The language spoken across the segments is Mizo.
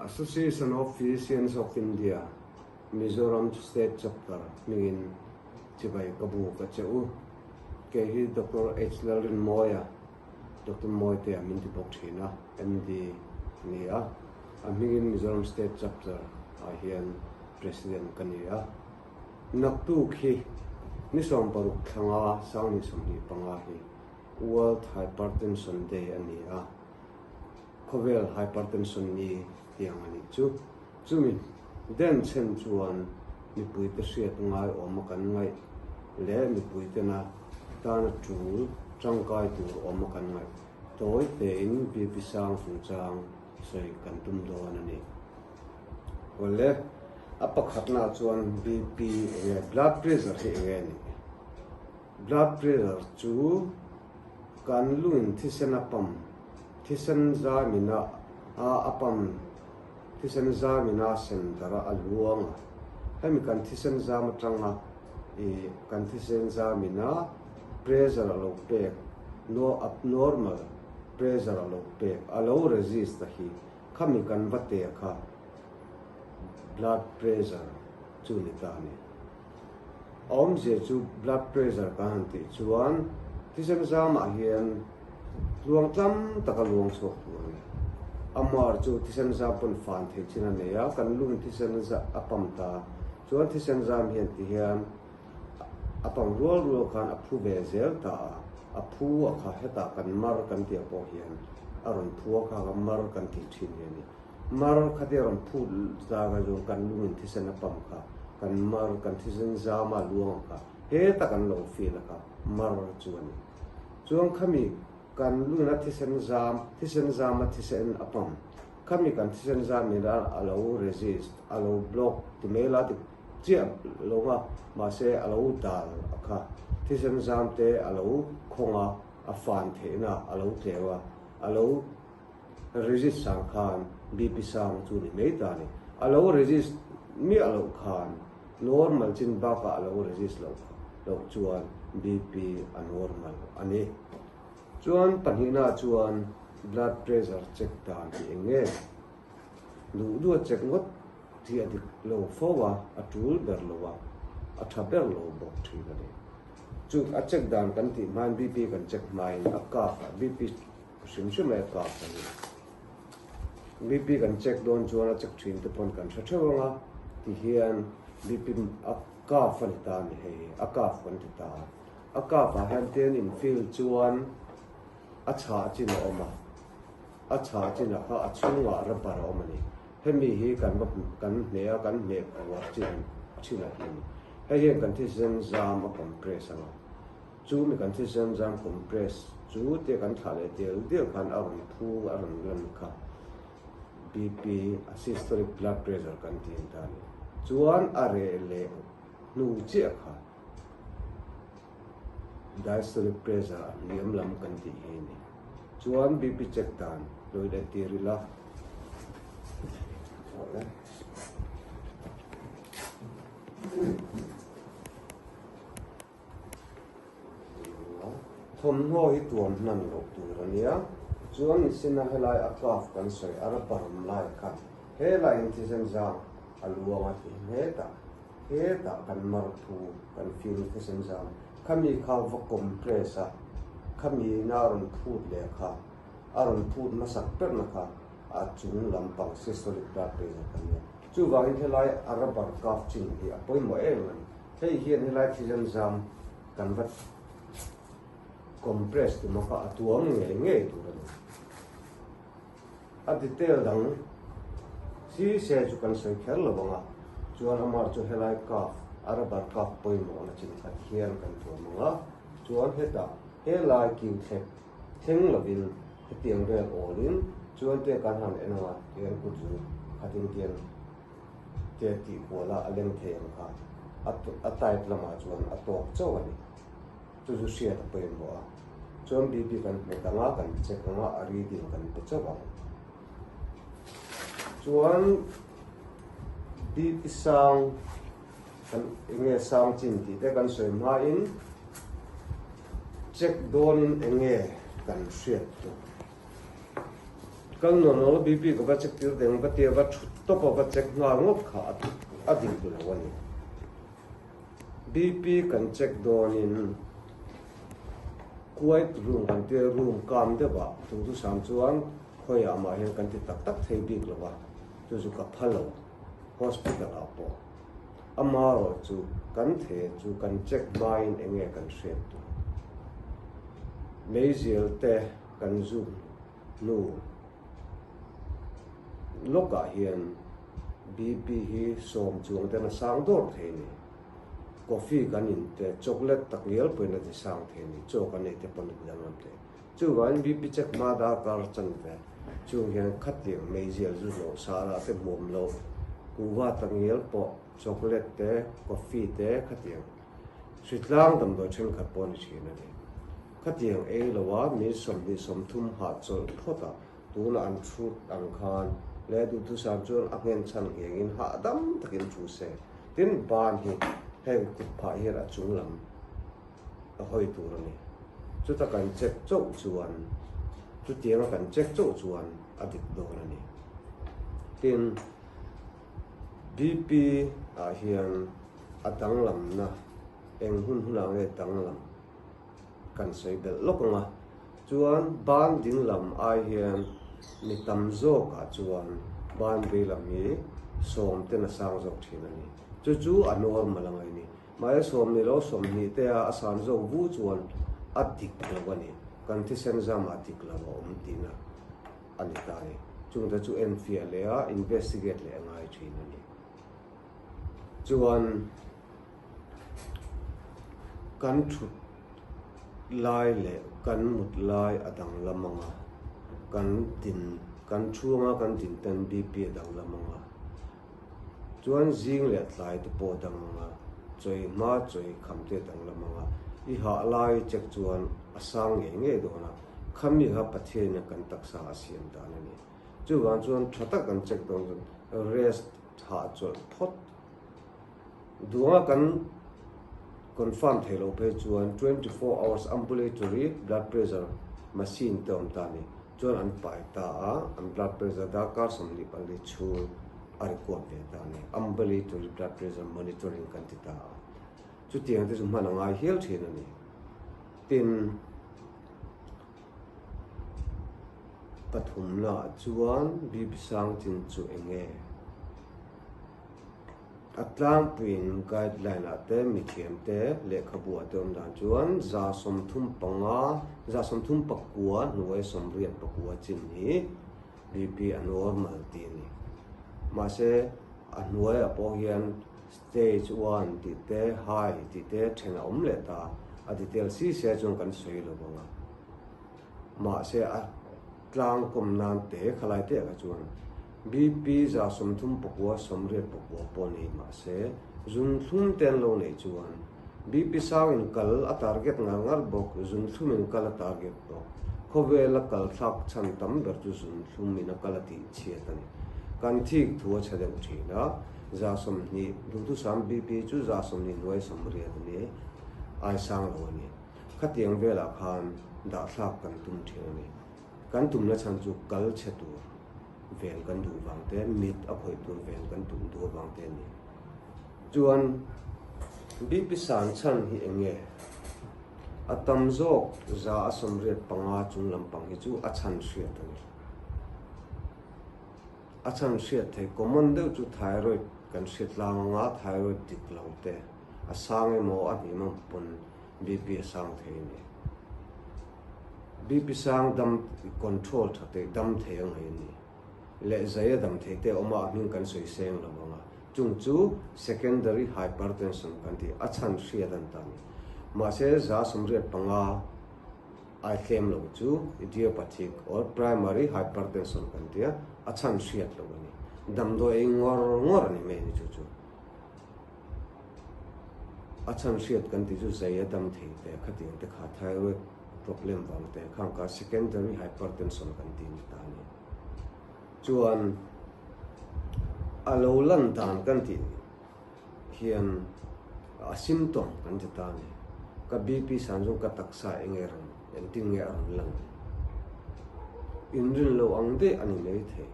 Association of Physicians of India, Mizoram State Chapter hmingin chibai ka buk a che u. Kei hi Doctor H Lalrinmawia, Doctor Mawitea min ti bawk thin a, MD a ni a. A hmingin Mizoram State Chapter ah hian President ka ni a. Naktuk hi ni 60 thlanga 2025 hi World Hypertension Day a ni a. Khawvel hypertension ni tiang a nih chu. Chumi den chhen chuan mipuite hriat ngai awma kan ngaih leh mipuitena tana tul tangkai tur awma kan ngaih tawi tein BP sang chungchang sawi kan tum dawn a ni. Awle, a pakhatnaah chuan BP enge blood pressure hi enge a nih? Blood pressure chu kan lungin thisen a pump, thisen zamina a a pump, thisen zamina sen darh a a luang a. Hemi kan thisen zam atanga ih kan thisen zamina pressure a lo pek, no abnormal pressure a lo pek, a lo resist a hi khami kan va teh kha blood pressure chu ni ta a ni. A awmzia chu blood pressure kan han tih chuan thisen zamah hian tluang tlam taka luang chhuak tur a ni. A mar chu thisen zam pawn fan theih chin a nei a, kan lung thisen a pump ta chuan thisen zam hian ti hian a pump rual rual khan a phu ve zel ta a, a phu a kha hetah kan mar kan tih ah pawh hian a rawn phu a kha kha mar kan tih thin hi a ni. Mar khatia rawn phut zanga zawng kan lungin thisen a pam kha, kan mar, kan thisen zama luang kha heta kan lo feel a kha mar chu a ni. Chuan khami kan lungin a thisen zam, thisen zama thisen a pam, khami kan thisen zam in a a lo resist, a lo block ti mai la ti chiah lo nga, mahse a lo dal a kha, thisen zam te a lo khawng a, a fan theihna a lo tleu a, a lo. Resist sang khan BP sang chu ni mai ta ni. A lo resist miah loh khan normal chin bakah a lo resist loh loh chuan BP a normal a ni. Chuan pahnihna chuan blood pressure check dan hi eng nge? Duh duh a check ngawt hi a dik lo fo a, a tul ber lo a, a tha ber lo bawk thin a ni. Chu a check dan kan tih hmain BP kan check hmain a cuff ah BP Hrim hrim e kap a ni. BP kan check dawn chuan a check thin te pawn kan hre theuh ang a, ti hian BP a kaf a ni ta a ni hei hi, a kaf kan ti ta a. A kaf ah hian ten in fill chuan a chhah chin a awm a, a chhah chin ah kha a chhungah rubber a awm a ni. Hemi hi kan va kan hne a, kan hne puar chin thin a hi a ni. Hei hian kan thisen zam a compress ang a. Chu mi kan thisen zam compress chu tia kan thlah leh dial dial khan a rawn phu a rawn lan kha BP a systolic blood pressure kan ti ang ta a ni. Chuan a reh leh hnu chiah kha diastolic pressure a hniam lam kan tih hi a ni. Chuan BP check dan lo in entir ila. Thawmhnaw hi tuam hman loh tur a nia. Chuan nisina helai a cuff kan sawi a rubber awm lai kha helaiin thisen zang a luang a ti hetah hetah kan mar thu kan fim thisen zang khami kha va compress a khami ina a rawn phut leh kha a rawn phut hmasak berna kha a chung lampang systolic blood pressure kan nia. Chuvangin helai a rubber cuff chin hi a pawimawh em a ni. Hei hian helai thisen zam kan va compress tum a kha a tuam ngei ngei tur a ni. A detail dang si se chu kan sawi kher lo ang a, chuan amah chu helai cuff, a rubber cuff pawimawhna chin khat hian kan tuam ang a, chuan hetah helai kiu thlek thleng lovin hetiang vel awlin chuan te kan han en ang a, tihian kut zu khatin tian te tih kual a a leng thei ang kha a a type lamah chuan a tawk chauh a ni. Chu chu hriat a pawimawh a, chuan BP kan hmet ang a, kan check ang a, a reading kan pe chauh ang. Chuan BP sang kan eng nge sang chin tih te kan sawi hmain check dawnin eng nge kan hriat tur. Kal nuam lo la BP ka va check tir deng va tia va thut tawp a va check nghal ngawt kha a dik lo a ni. BP kan check dawnin quiet room kan tia room kam deuh ah chung chu sam chuan khawiah mah hian kan ti tak tak thei bik lo a, chu chu ka pha lo hospital ah pawh. Amaherawh chu kan the chu kan check hmain eng nge kan hriat tur. Meizial te kan zuk hnu lawkah hian BP hi sawm chuang ten a sang dawr thei a ni. Coffee kan in te, chocolate tak ngial pawhin a ti sang thei a ni, chaw kan ei te pawn a ti danglam thei. Chuvangin BP check hma darkar chan ve chung hian khatiang meizial zu hnawh sara te hmuam loh, kuhva tak ngial pawh chocolate te, coffee te khatiang hritlang damdawi thenkhat pawh a ni thin a ni. Khatiang ei loa min 20, 30 hahchawlh phawt a, tuna an thut ang khan leh duhthusam chuan a nghen chhan nghengin hahdam takin thu se. Tin, ban hi heng kut phah hian a chung lam a hawi tur a ni. Chuta kan check chauh chuan, chutianga kan check chauh chuan a dik dawn a ni. Tin, BP ah hian a danglamna eng hun hunah nge danglam? Kan sawi belh lawk ang a, chuan ban ding lam ai hian mi tam zawkah chuan ban vei lam hi sawm ten a sang zawk thin a ni. Chu chu a normal ang a ni. Mahse sawm ni lo 20 te a a san zawk vu chuan a dik lo a ni. Kan thisen zamah dik lo a awm tihna a ni ta a ni. Chungte chu enfiah leh a investigate leh a ngai thin a ni. Chuan. Kan thut lai leh kan mut lai a danglam ang a, kan din kan chhunga kan din ten BP a danglam ang a, chuan zing leh tlai te pawh a dang ang a, chawi hma chawi kham te a danglam ang a, i hah lai check chuan a sang ngei ngei dawn a, khami kha Pathianin kan taksa a siam dan a ni. Chuvang chuan tha tak kan check dawn chuan rest hahchawlh phawt. Duanga kan confirm theih loh phei chuan 24 hours ambulatory blood pressure machine te awm ta a ni. Chuan an pai ta a, an blood pressure darkar 24 chhung a record ve ta a ni. Ambulatory blood pressure monitoring kan ti ta a. Chutiang te chu hman a ngai hial thin a ni. Tin, pathumna ah chuan BP sang chin chu eng nge? A tlangpuiin guideline ah te mithiam te lehkhabu ah te awm dan chuan 35, 39 hnuai 89 chin hi BP a normal tih a ni. Mahse a hnuaiah pawh hian stage one tih te high tih te then a awm leh ta a detail si sia chuan kan sawi lo vang a. Mahse a tlangkawm nan te khalai te ah kha chuan BP 39 89 pawh nei mahse zunthlum te an lo neih chuan BP sang in kal a target ngar ngar bawk, zunthlum in kal a target bawk. Khawvel a kal thlak chhan tam ber chu zunthlum in a kal a tih chhiat a ni. Kan thik thu a chhe deuh thin a, 120 duhthusam BP chu 120 hnuai 80 a ni, ai sang lo a ni. Khatiang velah khan dahthlak kan tum thin a ni. Kan tumna chhan chu kal chhe tur ven kan duh vang te, mit a khawih tur ven kan tum duh avang te a ni. Chuan BP san chhan hi eng nge? A tam zawk 185 chung lampang hi chu a chhan hriat a ni. A chhan hriat thei common deuh chu thyroid kan hriat tlang anga thyroid dik lo te a sang emaw a hnim ang pawn BP a sang thei a ni. BP sang dam control tha thei dam thei ang hi a ni. Leh zai a dam thei te a awm a, a hming kan sawi seng lo ang a. Chung chu secondary hypertension kan ti, a chhan hriat an ta a ni. Mahse 185 ai tlem lo chu idiopathic or primary hypertension kan ti a, a chhan hriat lo a ni. Damdawi ei ngawr ngawr a ni mai a ni chu chu. A chhan hriat kan tih chu zai a dam thei te, khatiang te kha thyroid problem vang te khang kha secondary hypertension kan tih ni ta a ni. Chuan a lo lan dan kan tih hian a symptom kan ti ta a ni. Ka BP san zawng ka taksa eng nge rawn engtin nge a rawn lang. Inrin lo ang daih a ni mai thei.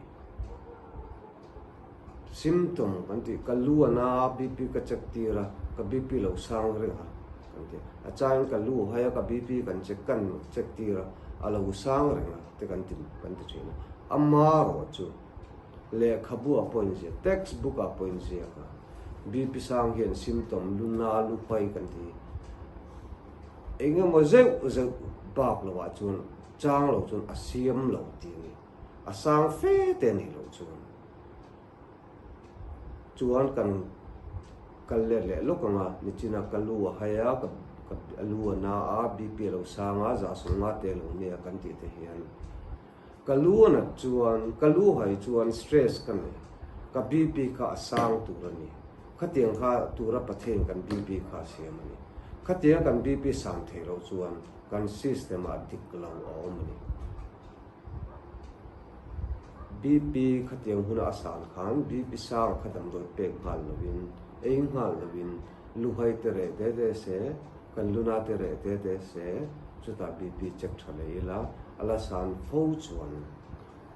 Symptom kan tih, ka lu a na a, BP ka check tir a, ka BP lo sang reng a kan ti. A changin ka lu a hai a, ka BP kan check kan check tir a, a lo sang reng a te kan ti kan ti thin a. Amarawh chu lehkhabu ah pawh inziak, text book ah pawh inziak a, BP sang hian symptom lu na, lu hai kan ti hi eng emaw zeuh zeuh bak lo ah chuan chang lo chuan a siam lo tih a ni. A sang fe te a nih loh chuan chuan kan kal let leh lawk ang a, nichina ka lu a hai a, ka a lu a na a, BP a lo sang a, zah sawm nga te a lo nia kan tih te hian ka lu a nat chuan ka lu hai chuan stress ka nei, ka BP kha a sang tur a ni, khatiang kha tura Pathian kan BP kha a siam a ni, khatiang kan BP sang theih loh chuan kan system ah dik lo a awm a ni. BP khatiang huna a san khan BP sang kha damdawi pek nghal lovin, ei nghal lovin luhai te reh te te se, kan luna te reh te te se, chutah BP check tha leh ila, a la san fo chuan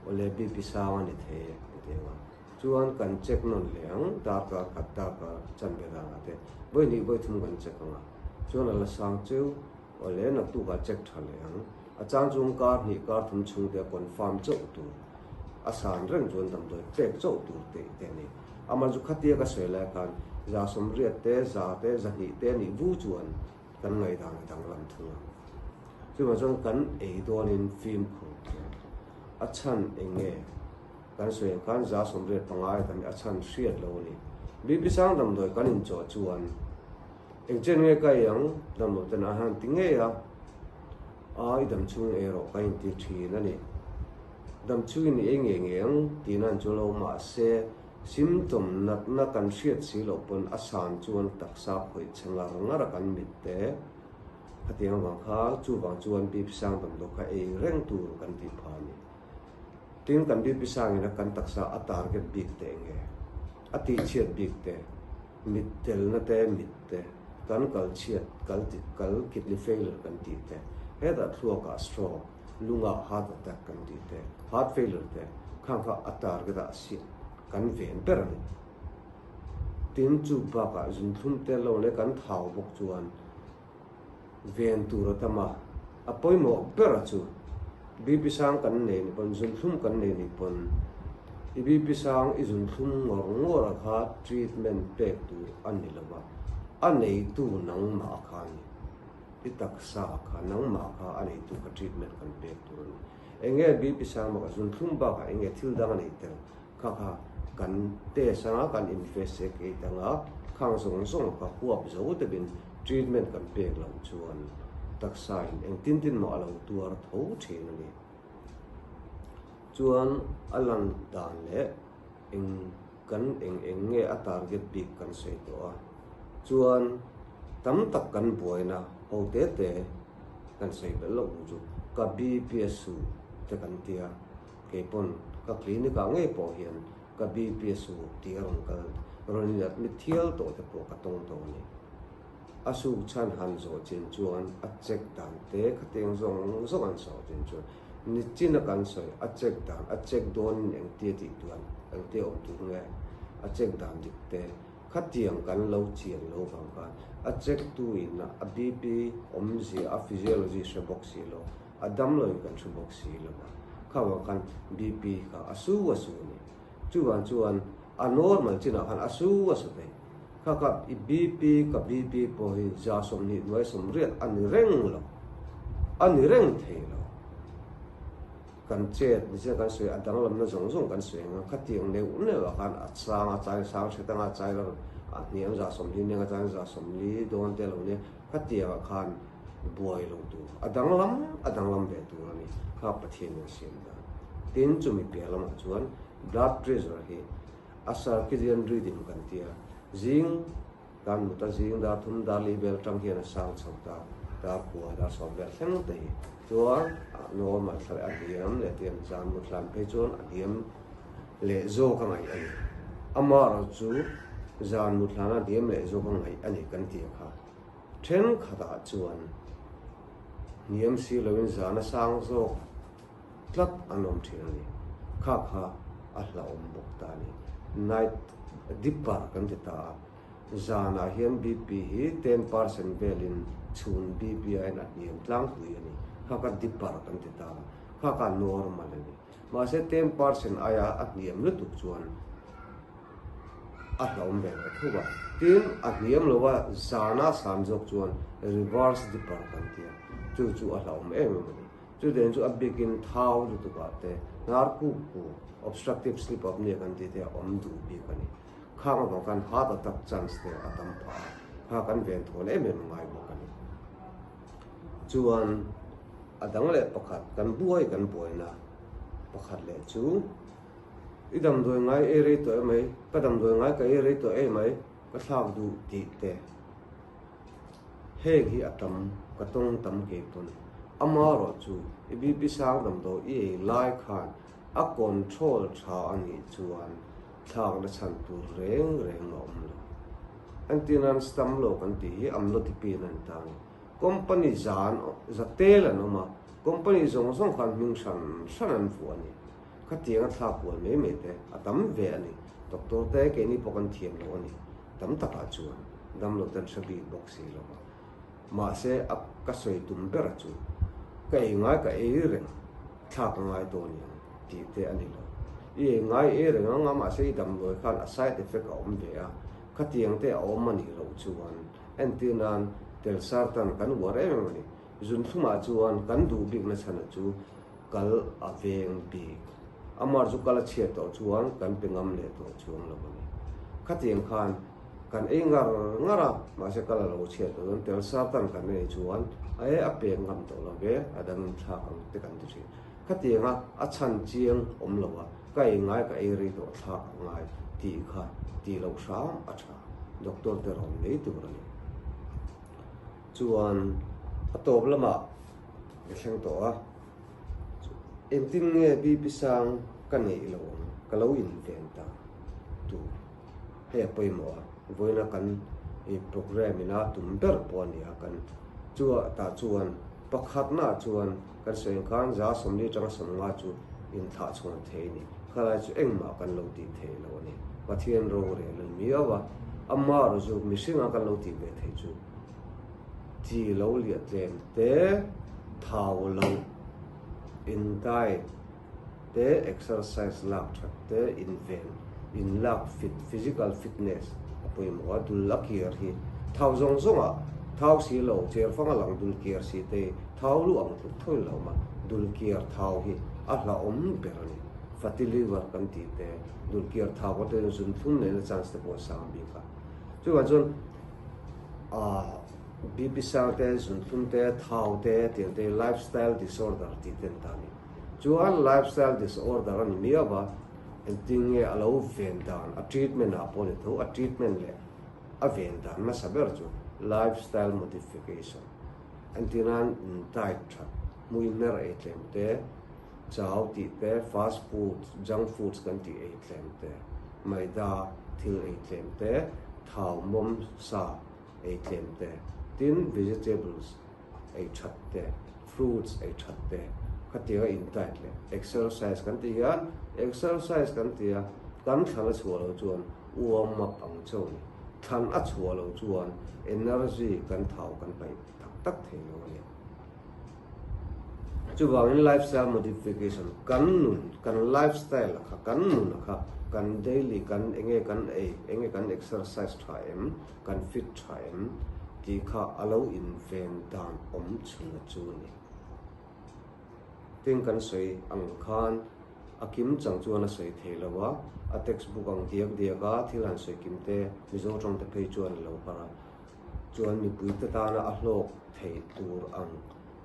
awle BP sang a ni thei e ti teng a. Chuan kan check nawn leh ang, darkar khat darkar chanve danah te vawi hnih vawi thum kan check ang a, chuan a la sang cheu. Awle naktukah check tha leh ang. A chang chung kar hnih kar thum chhung te a confirm chauh tur. A san reng chuan damdawi pek chauh tur tih te a ni. Amah chu khatia ka sawi lai khan 80 te, 100 te, 200 te a nih vu chuan kan ngaihdan a danglam thung a. Chuvang chuan kan ei dawnin fimkhur tur. A chhan eng nge? Kan sawi ang khan 85 a tam hi a chhan hriat lo a ni. BP sang damdawi kan inchawh chuan Eng chen nge ka ei ang? Damlo ten a han ti ngei a, A, i dam chhung ei rawh ka inti thin a ni. Dam chhungin i ei ngei ngei ang tih nan chu lo mahse symptom natna kan hriat si loh pawn a san chuan taksa khawih chhe ngar ngar a kan mit te khatiang avang kha chuvang chuan BP sang damdawi kha ei reng tur kan tih phah a ni. Tin kan BP sangin a kan taksa a target bik te eng nge? A tihchhiat bik te, mit telna te, mit te, kan kal chhiat, kal ti, kal kidney failure kan tih te, hetah thluakah stroke, lungah heart attack kan tih te, heart failure te, khang kha a target ah siam kan ven ber a ni. Tin chu bakah zunthlum tel lo leh kan thau bawk chuan Ven tur a tam a, a pawimawh ber a chu BP sang kan nei ni pawn, zunthlum kan nei ni pawn, i BP sang i zunthlum ngawr ngawr a kha treatment pek tur a ni lo va, a neitu nangmah kha a ni. I taksa kha nangmah kha a neitu kha treatment kan pek tur a ni. Eng nge BP sang bakah zunthlum bakah eng nge thil dang a nei tel? Kha kha kan test anga kan investigate anga khang zawng zawng kha huap zo deuhin treatment kan pek loh chuan taksa in engtin tin mah a lo tuar tho thin a ni. Chuan a lan dan leh eng kan eng eng nge a target bik kan sawi tawh a, chuan tam tak kan buaina ho te te kan sawi belh loh chu ka BPSU te kan tia. Kei pawn ka clinic ah ngei pawh hian ka BP a suk tih a rawn kal rawn in admit thial tawh te pawh ka tawng tawh a ni. A suk chhan han zawh chin chuan a check dan te khatiang zawng zawng an zawh chin chuan nichin a kan sawi a check dan a check dawn in engtia tih tuan engtia awm tur nge a check dan dik te khatiang kan lo chian lo vang khan a check tu in a BP awmzia a physiology hre bawk si lo A dam lo in kan hre bawk si lo a, kha vang khan BP kha a su a su a ni. Chuvang chuan a normal chinah khan a su a su thei. Kha kha i BP ka BP pawh hi 20 hnuai 80 a ni reng lo, a ni reng thei lo. Kan chet ni chiah kan sawi a danglamna zawng zawng kan sawi ang a, khatiang neuh neuh ah khan a sang a chai sang hret anga a chai lo a hniam 40 nia a chai 40 dawn te lo nia khatiang ah khan buai lo tur, a danglam a danglam ve tur a ni, kha Pathian in a siam dan. Tin, chumi piah lamah chuan blood pressure hi a circadian rhythm kan ti a, zing kan mut a, zing dar thum dar li vel atang hian a sang chho ta, dar kua dar sawm vel thleng te hi chuan a normal thla leh a hniam leh tiang zan mut hlan phei chuan a hniam leh zawk a ngaih a ni. Amaherawhchu zan mut hlana hniam leh zawk a ngaih a ni kan ti a kha. Thenkhatah chuan hniam si loin zana sang zawk tlat an awm thin a ni. Kha kha a hlauhawm bawk ta a ni. Night dipper kan ti ta a, zanah hian BP hi 10% velin chhun BP aiin a hniam tlangpui a ni. Kha kha dipper kan ti ta a, kha kha normal a ni. Mahse 10% aia a hniam lutuk chuan a hlauhawm ve lo tho a. Tin, a hniam lo a, zana san zawk chuan reverse dipper kan ti a, chu chu a hlauhawm em em a ni. Chutiang chu a bikin thau lutukah te, hnar kuk kuk, obstructive sleep apnea kan tih te a awm duh bik a ni. Khang avang khan heart attack chance te a tam phah a, kha kan ven thawn em em ngai bawk a ni. Chuan a dang leh pakhat kan buai kan buaina pakhat leh chu i damdawi ngai ei rei tawh em mai, ka damdawi ngai ka ei rei tawh em mai, ka thlak duh tih te. Heng hi a tam, ka tawng tam kei pawn. Amarawh chu i BP sang damdawi i ei lai khan a control tha a nih chuan thlakna chhan tur reng reng a awm lo. Entirnan stam lo kan tih hi amlodipine a ni ta a ni. Company zan za tel an awm a, company zawng zawng khan hming hran hran an vuah a ni. Khatiang a thlak kual mai mai te a tam ve a ni. Doctor te keini pawh kan thiam lo a ni. Tam takah chuan damlo ten hre bik bawk si lo va. Mahse a ka sawi tum ber chu ka ei ngai ka ei reng thlak a ngai dawn ang tih te a ni lo. I ei ngai ei reng ang a mahse i damdawi khan a side effect a awm ve a, khatiang te a awm a nih loh chuan entir nan telsartan kan uar em em a ni. Zunthlumah chuan kan duh bikna chhana chu kal a veng bik. Amar chu kal a chhiat tawh chuan kan pe ngam leh tawh chuang lo a ni. Khatiang khan kan ei ngar ngar a, mahse kal a lo chhiat tawh chuan tel sartan kan ei chuan e a pek ngam tawh lo ve, a dang in thlak ang te kan ti thin. Khatianga a chhan chiang awm lo a, ka ei ngai ka ei rei tawh thlak a ngai tih kha tih loh hram a tha. Doctor te rawn nei tur a ni. Chuan a tawp lamah ka thleng tawh a, engtin nge BP sang ka neih lo ang, ka lo inven ta tur hei a pawimawh a, vawiina kan program ina tum ber pawh a ni a, kan chua tah chuan pakhatnaah chuan kan sawi ang khan 140 atanga 50 chu inthlah chhawn thei a ni, khalai chu engmah kan lo tih thei lo a ni, Pathian rorel a ni miau a, amaherawh chu mihringa kan lo tih ve theih chu. Chi lo liah tlem te, thau loh, in diet te, exercise lak that te, inven, in lak fit, physical fitness a pawimawh a, dul a kiar hi thau zawng zawng ah thau si lo, cher fang a lang dul kiar si te hi thau luh ang tluk tho in lo awm a, dul kiar thau hi a hlauhawm ber a ni. Fatty liver kan tih te, dul kiar thau kan tih te zunthlum neihna chance te pawh a sang bik a. Chuvang chuan BP sang te, zunthlum te, thau te tiang te hi lifestyle disorder tih te an ta a ni. Chuan lifestyle disorder a ni miau a, engtin nge a lo ven dan, a treatment ah pawh a ni tho, a treatment leh a ven dan hmasa ber chu lifestyle modification. Engtin in diet that, hmui hmer ei tlem te, chau tih te, fast food, junk foods kan tih ei tlem te, maida thil ei tlem te, thau mawm sa ei tlem te, tin vegetables ei that te, fruits ei that te, khatiang a in diet leh exercise kan tih hian exercise kan ti a, kan thlan a chhuah loh chuan warm up ang chauh a ni. Thlan a chhuah loh chuan energy kan thau kan paih tak tak thei lo a ni. Chuvangin lifestyle modification kan nun, kan lifestyle a kha, kan nun a kha, kan daily kan enge kan ei, enge kan exercise tha em, kan fit tha em tih kha a lo inven dan awm chhun a chu a ni. Tin kan sawi ang khan a kim chang chuan a sawi thei lo a, a textbook ang diak diak a thil han sawi kim te Mizo tawng te phei chuan a lo har a. Chuan mipuite tana a hlawk thei tur ang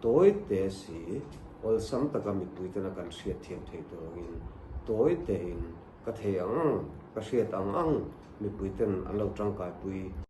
tawi te si, awlsam taka mipuitena kan hriat thiam thei tur angin tawi tein ka thei ang ang, ka hriat ang ang mipuiten an lo tangkaipui.